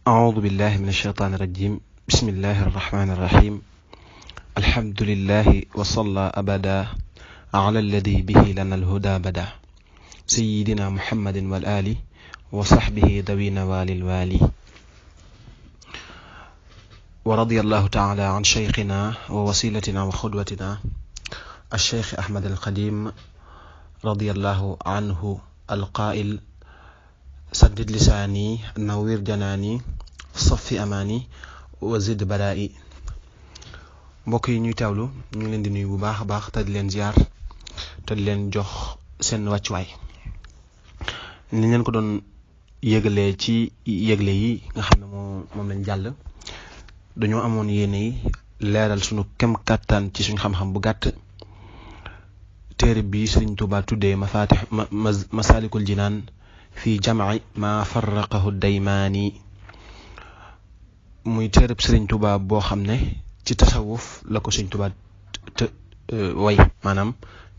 أعوذ بالله من الشيطان الرجيم بسم الله الرحمن الرحيم الحمد لله وصلى أبدا على الذي به لنا الهدى بدا سيدنا محمد والآل وصحبه ذوي نوال الوالي ورضي الله تعالى عن شيخنا ووسيلتنا وقدوتنا الشيخ أحمد القديم رضي الله عنه القائل سدد لساني نوير جناني صفي أماني وزد بلائي. mbokk yi ñuy teewlu ñu ngi leen di nuyu bu baax a baax te di leen ziar te di leen jox seen wàccuwaay ni leen ko doon yëgalee ci yëgle yi nga xam ne moom lañ jàll dañoo amoon yéene yi leeral sunu kem kàttan ci suñu xam-xam bu gàtt téere bi Sëriñ Tuubaa tuddee Masaalikul Jinaan fi jam'i ma farraqahu Daymaani muy téereb Sëriñ Tuubaa boo xam ne ci tasawuf la ko Sëriñ Tuubaa way maanaam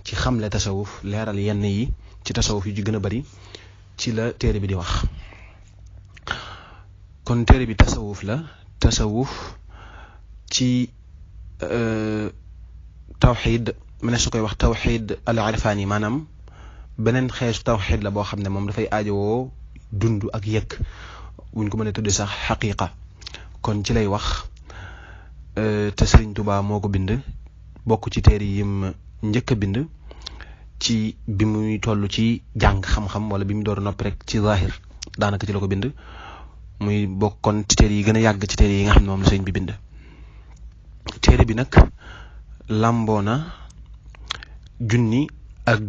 ci xamle tasawuf leeral yenn yi ci tasawuf yu ci gën a bari ci la téere bi di wax. kon téere bi tasawuf la tasawuf ci tawxiid mu ne su koy wax tawxiid al-irfaani maanaam beneen xeetu tawxiid la boo xam ne moom dafay aajowoo dund ak yëg buñ ko mënee tuddee sax xaqiiqa kon ci lay wax te Sëriñ Tuubaa moo ko bind bokk ci téere yim njëkk a bind ci bi muy toll ci jàng xam-xam wala bi mu door a noppi rek ci zahir daanaka ci la ko bind muy bokkoon ci téere yi gën a yàgg ci téere yi nga xam ne moom la sëriñ bi bind. téere bi nag làmboo na 1,000 ak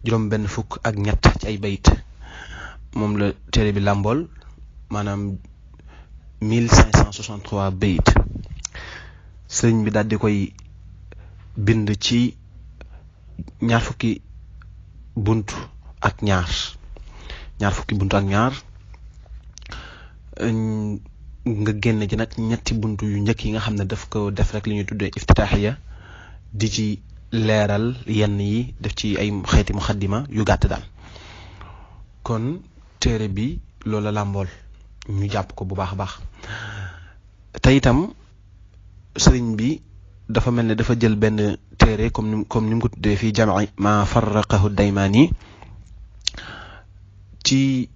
juróom benn fukk ak ñett ci ay bayit moom la téere bi làmbool maanaam 1563 bayit sëriñ bi daal di koy bind ci 20 buntu ak ñaar nga génn ci nag ñetti buntu yu njëkk yi nga xam ne daf ko def rek li ñuy tuddee iftitaaxiya di ci leeral yenn yi def ci ay xeeti muxaddima yu gàtt daal kon téere bi loola làmbool ñu jàpp ko bu baax a baax te itam sëriñ bi dafa mel ne dafa jël benn téere comme ni mu ko tuddee fii jam'i ma farraqahu Daymaani ci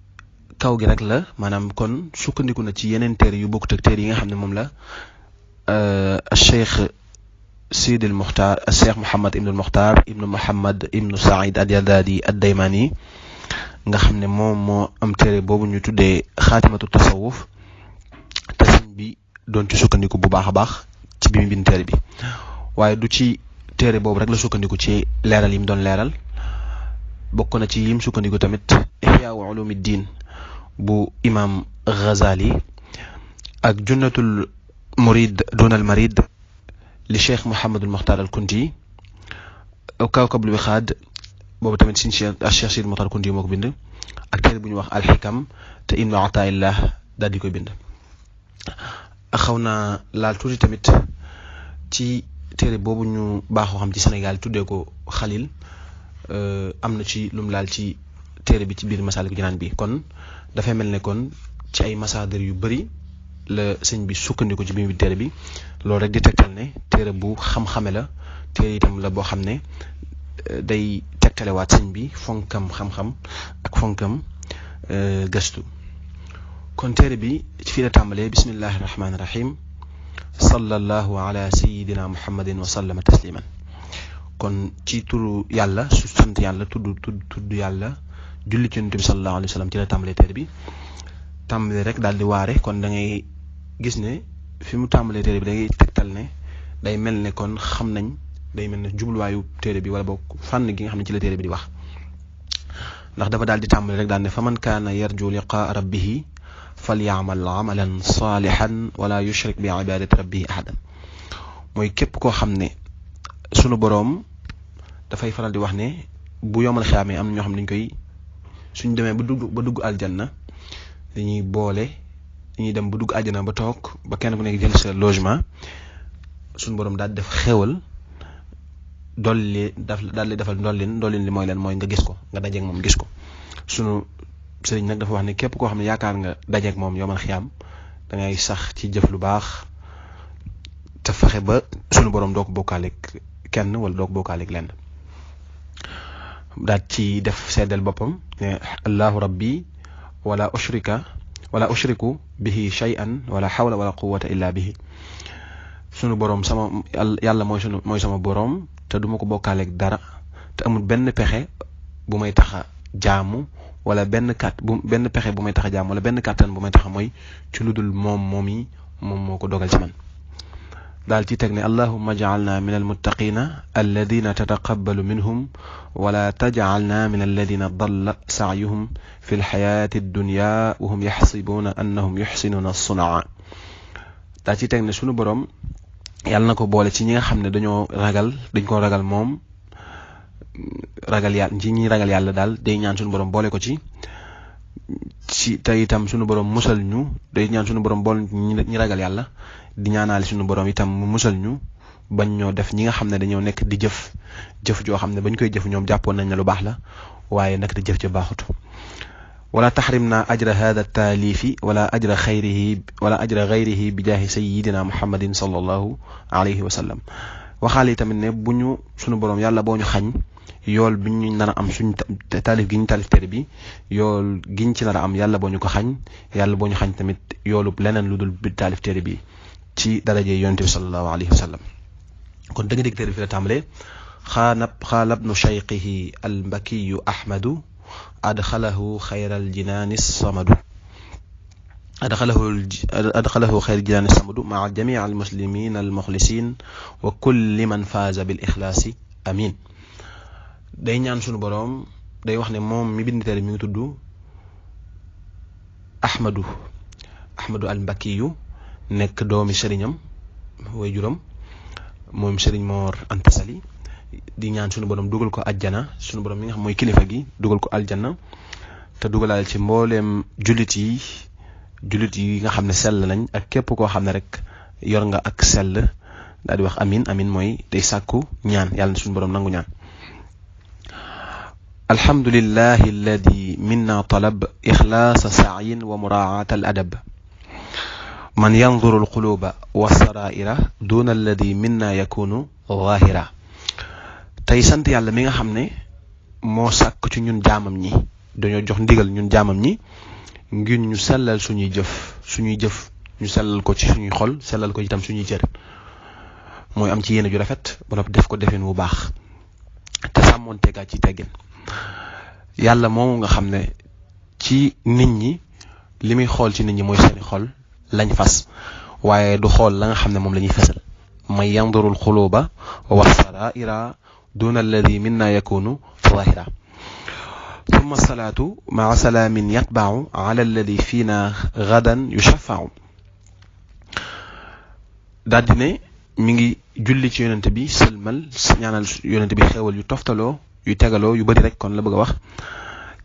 kaw gi rek la maanaam kon sukkandiku na ci yeneen téere yu bokkut ak téere yi nga xam ne moom la Cheikh Sidi al-Muxtaar Cheikh Mouhammad ibn al-Muxtaar ibn Mouhammad ibn Saïd al-Yadaadi ad-Daymaani nga xam ne moom moo am téere boobu ñu tuddee xaatimatu tasawuf te sëñ bi doon ci sukkandiku bu baax a baax ci bi mu bind téere bi waaye du ci téere boobu rek la sukkandiku ci leeral yi mu doon leeral bokk na ci yim sukkandiku tamit Ihyaa Ulumuddin bu imam Ghazali ak Junnatul Murid Dunal Marid li Cheikh Mouhamadul Muxtaar al Kunti Kawkabul Wixaad boobu tamit sin Cheikh Sidi Muxtaar Kunti moo ko bind ak téere bu ñu wax al-Xikam te Ibnu Ataillah daal di koy bind. xaw naa laal tuuti tamit ci téere boobu ñu baaxoo xam ci Sénégal tuddee ko Xalil am na ci lum laal ci téere bi ci biir Masaalikul Jinaan bi kon dafay mel ne kon ci ay masaadir yu bari la sëñ bi sukkandiku ci biir téere bi loolu rek di tegtal ne téere bu xam-xame la téere itam la boo xam ne day tegtalewaat sëñ bi fonkam xam-xam ak fonkam gëstu kon téere bi fii la tàmbalee bismillahi rahmaani rahim sallallahu ala sayidina muhammadin wa sallama tasliman kon ci turu yàlla su sant yàlla tudd yàlla julli ci yonent bi sallallahu alayhi wa sallam ci la tàmbalee téere bi tàmbalee rek daal di waare kon da ngay gis ne fi mu tàmbalee téere bi da ngay tegtal ne day mel ne kon xam nañ day mel ne jubluwaayu téere bi wala boog fànn gi nga xam ne ci la téere bi di wax ndax dafa daal di tàmbalee rek daal ne fa man kaana yarju liqaa rabbihi falyamal amalan salihan wala yushrik bi ibadati rabbihi ahadan mooy képp koo xam ne sunu boroom dafay faral di wax ne bu yomal xiyaamee am na ñoo xam ne dañ koy suñ demee ba dugg aljanna dañuy dem ba dugg aljanna ba toog ba kenn ku nekk jël sa logement suñu boroom daal def xéwal daal di defal ndolleen li mooy leen mooy nga gis ko nga dajeeg moom gis ko sunu sëriñ nag dafa wax ne képp koo xam ne yaakaar nga dajeek moom yomal xiyaam da ngay sax ci jëf lu baax te fexe ba sunu borom doo ko bokkaaleeg kenn wala doo ko bokkaaleeg lenn. daal ci def seddal boppam ne allahu rabbi wala ushriku bihi shay'an wala hawla wala quwwata illa bihi. sunu borom yàlla mooy sama borom te duma ko bokkaaleeg dara te amul benn pexe bu may tax a jaamu wala benn pexe bu may tax a jaamu wala benn kàttan bu may tax a mooy ci lu dul moom moo ko dogal ci man. daal ci teg ne allahumma ja'alna min almuttaqina alladina tataqabbalu minhum wala taj'alna min alladina dalla sa'yuhum fi lxayati addunya wa hum yaxsibuna annahum yuxsinuna sun'a. daal ci teg ne sunu borom yàlla na ko boole ci ñi nga xam ne dañ ko ragal moom ragal yàlla ci ñi ragal yàlla daal day ñaan sunu borom boole ko ci te itam sunu borom musal ñu day ñaan sunu borom boole ñi ragal yàlla di ñaanaale sunu borom itam mu musal ñu bañ ñoo def ñi nga xam ne dañoo nekk di jëf joo xam ne bañ koy jëf ñoom jàppoon nañ ne lu baax la waaye nag di jëf ca baaxut. wala taxrimna ajra hada taalifi wala ajra xayrihi bi jaahi sayidina muhammadin sallallahu alayhi wa sallam. waxaale itamit ne bu ñu sunu borom yàlla boo ñu xañ yool bi ñu nar a am suñ taalif gi ñu taalif téere bi yool giñ ci nar a am yàlla boo ñu ko xañ yàlla boo ñu xañ tamit yoolub leneen lu dul bi taalif téere bi ci daraje yonent bi sallallahu alayhi wa sallam. kon dëgg dégg téere bi fi la tàmbalee xaalabnu shayqihi almbakiyu ahmadu adxalahu xayral jinaani samadu adxalahu xayral jinaani samadu maa jamii almuslimin almuxlisin wa kulli man faaza bil ixlaasi amin. day ñaan sunu boroom day wax ne moom mi bind téere mi ngi tudd ahmadu almbakiyu nekk doomi sëriñam way juram moom sëriñ Mor Anta Sali di ñaan sunu borom dugal ko aljana sunu borom mi nga xam mooy kilifa gi dugal ko aljana te dugalaal ci mbooleem jullit yi nga xam ne sell nañ ak képp koo xam ne rek yor nga ak sell daal di wax amin mooy day sàkku ñaan yàlla na sunu borom nangu ñaan. alhamdulillahi alladi minna talab ixlaasa sa'yin wa muraa'ata al adab man yanzuru alquluba wasaraira duna alladi minna yakunu zahira. tey sant yàlla mi nga xam ne moo sàkk ci ñun jaamam ñi dañoo jox ndigal ñun jaamam ñi ngir ñu sellal suñuy jëf ñu sellal ko ci suñuy xol sellal ko itam suñuy cër mooy am ci yéene ju rafet ba noppi def ko defin wu baax te sàmmoon tegaa ci teggin. yàlla moomu nga xam ne ci nit ñi li muy xool ci nit ñi mooy seeni xol lañ fas waaye du xool la nga xam ne moom la ñuy fesal. man yanduru alxuluba wa saraira duna alladi minna yakunu zahira. thumma salaatu maa salaamin yatbau ala alladi fiina gadan yushafau. daal di ne mi ngi julli ci yonente bi sëlmal ñaanal yonente bi xewal yu toftaloo yu tegaloo yu bëri rek kon la bëgg a wax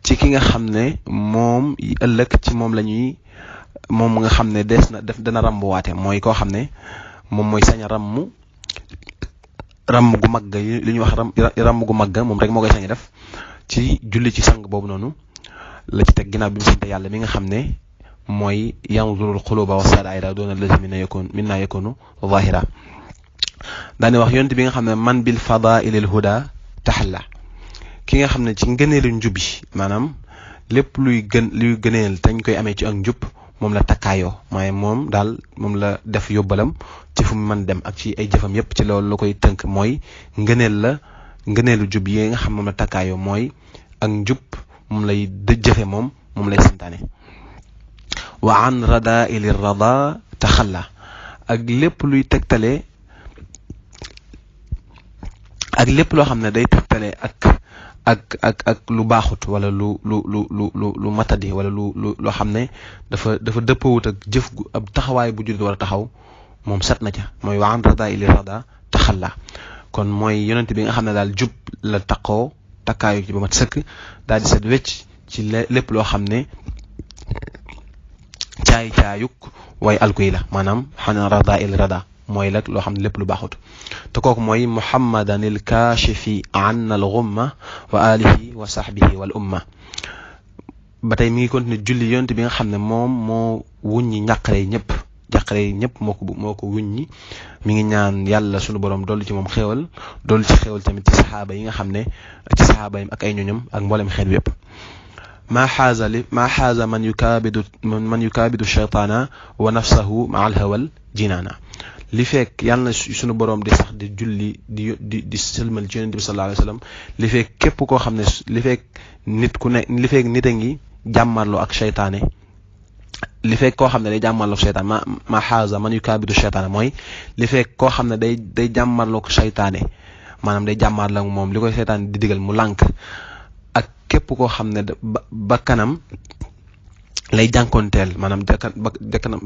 ci ki nga xam ne moom ëllëg ci moom moom nga xam ne dana ràmbuwaate mooy koo xam ne moom mooy sañ a ràmm gu mag li ñuy wax ràmm gu mag moom rek moo koy sañ a def ci julli ci sang boobu noonu la ci teg ginnaaw bi mu sant yàlla mi nga xam ne mooy yanzurul xuluba wa saraira doona lazi minna yakunu zahira. daane wax yonent bi nga xam ne man bil fadailil huda taxalla ki nga xam ne ci ngëneelu njubi maanaam lépp luy gëneel tañ koy amee ci ak njub moom la takkaayoo maaye moom la def yóbbalam ci fu mu mën dem ak ci ay jëfam yépp ci loolu la koy tënk mooy ngëneelu jub yi nga xam moom la takkaayoo mooy ak njub moom lay jëfe moom lay santaane. wa an rada ili rada taxalla ak lépp luy tegtale ak lépp loo xam ne day tegtale ak lu baaxut wala lu matadi wala loo xam ne dafa dëppawut ak jëf gu ab taxawaay bu jullit war a taxaw moom set na ca mooy wa an rada ili rada taxalla. kon mooy yonent bi nga xam ne daal jub la takkaayu ci ba mat sëkk daal di set wecc ci lépp loo xam ne caayuk way alkuy la maanaam xana rada ili rada mooy lag loo xam ne lépp lu baaxut te kooku mooy muhammadan il kaashifi an al ghumma wa alihi wa sahbihi wal umma ba tey mi ngi continuer julli yonent bi nga xam ne moom moo wuññi njàqare ñëpp moo ko wuññi mi ngi ñaan yàlla sunu borom dolli ci moom xéewal dolli ci xéewal tamit ci saxaaba yi nga xam ne ci saxaaba yi ak ay ñoñam ak mboolem xeet bi yëpp ma xaaza man yukaabidu shaytaana wa nafsahu ma alhawal jinaana li fekk yàlla na sunu borom di sax di julli di sëlmal ci yonent bi sallallahu alayhi wa sallam li fekk képp koo xam ne li fekk nit a ngi jàmmarloo ak seytaane li fekk koo xam ne day jàmmarloo ak seytaane ma xaaza man yukaabidu shaytaana mooy li fekk koo xam ne day jàmmarloo ak seytaane maanaam day jàmmarloo ak moom li koy seytaane di digal mu lànk ak képp koo xam ne ba kanam lay jànkoonteel maanaam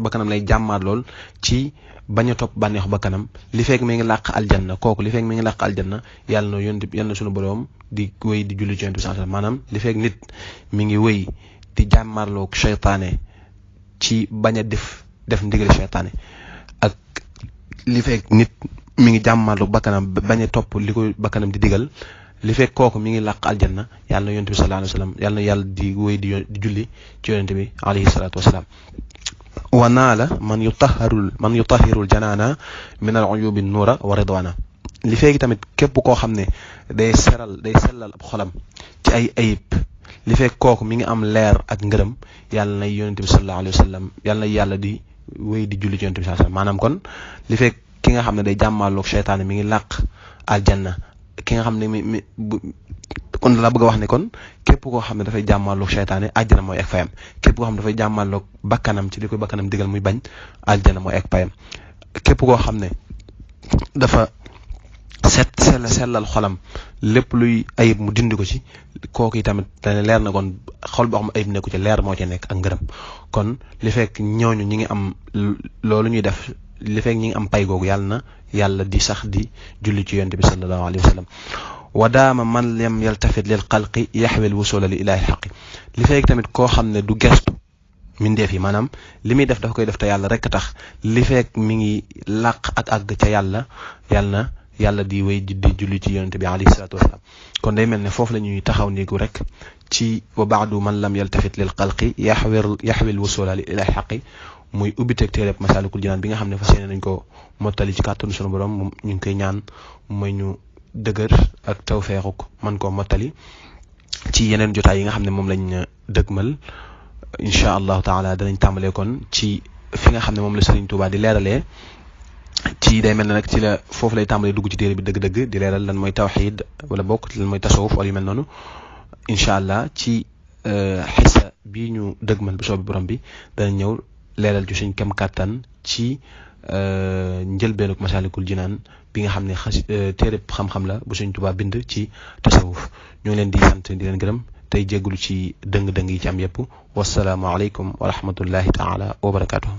ba kanam lay jàmmaar lool ci bañ a topp bànneexu ba kanam li fekk mi ngi làq aljanna kooku li fekk mi ngi làq aljanna yàlla na sunu boroom di wéy di julli ci yonent bi sallallahu alayhi wasallam maanaam li fekk nit mi ngi wéy di jàmmaarloo seytaane ci bañ a def ndigali seytaane ak li fekk nit mi ngi jàmmaarloo bakkanam bañ a topp li ko bakkanam di digal li fekk kooku mi ngi làq aljanna yàlla na yonent bi sallallahu alayhi wasallam yàlla di wéy di julli ci yonent bi alayhi salaatu wasalaam wa naala man yutahhirul janaana min al uyubi nuura wa ridwaana li fekk tamit képp koo xam ne day sellal ab xolam ci ay ayib li fekk kooku mi ngi am leer ak ngërëm yàlla na yonent bi sallallahu alayhi wasallam yàlla di wéy di julli ci yonent bi sallallahu alayhi wasallam maanaam kon li fekk ki nga xam ne day jàmmaaloog seytaane mi ngi làq aljanna ki nga xam ne kon la bëgg a wax ne kon képp koo xam ne dafay jàmmaaloog seytaane àjjana mooy ak fayam képp koo xam ne dafay jàmmaaloog bakkanam ci li koy bakkanam digal muy bañ àjjana mooy ak fayam képp koo xam ne dafa sellal xolam lépp luy ayib mu dindi ko ci kooku tamit dana leer na kon xol boo xam ayib nekku ci leer moo ci nekk ak ngërëm kon li fekk ñooñu ñi ngi am loolu ñuy def li fekk ñi ngi am pay googu yàlla di sax di julli ci yonent bi sallallahu alayhi wa sallam wa daama man lam yaltafit lil xalqi yaxwil wusula li ilaahi xaqi li fekk tamit koo xam ne du gestu mindeef yi maanaam li muy def dafa koy def te yàlla rekk tax li fekk mi ngi làq ak àgg ca yàlla di wéy di julli ci yonent bi alayhi salaatu wasalaam kon day mel ne foofu la ñuy taxaw néegu rek ci wa baadu man lam yaltafit lil xalqi yaxwil wusula li ilaahi xaqi muy ubbiteeg téereb Masaalikul Jinaan bi nga xam ne fas yéene nañ ko mottali ci kàttanu sunu borom ñu ngi koy ñaan mooy ñu dëgër ak tawfeexuk man koo mottali ci yeneen jotaay yi nga xam ne moom lañ dëgmal incha allahu taala danañ tàmbalee kon ci fi nga xam ne moom la Serigne Touba di leeralee ci day mel ne nag ci la foofu lay tàmbalee dugg ci téere bi dëgg-dëgg di leeral lan mooy tawxiid wala bokk lan mooy tasawuf wala yu mel noonu incha allah ci xisa bii ñu dëgmal bu soobi borom bi dana ñëw leeral ju suñ kem kàttan ci njëlbeenuk Masaalikul Jinaan bi nga xam ne téere xam-xam la bu Sëriñ Tuubaa bind ci tasawuf ñoo leen di sant di leen gërëm tey jéggulu ci dëng-dëng yi ci am yépp wasalaamu aleykum wa rahmatullahi taala wa barakatuh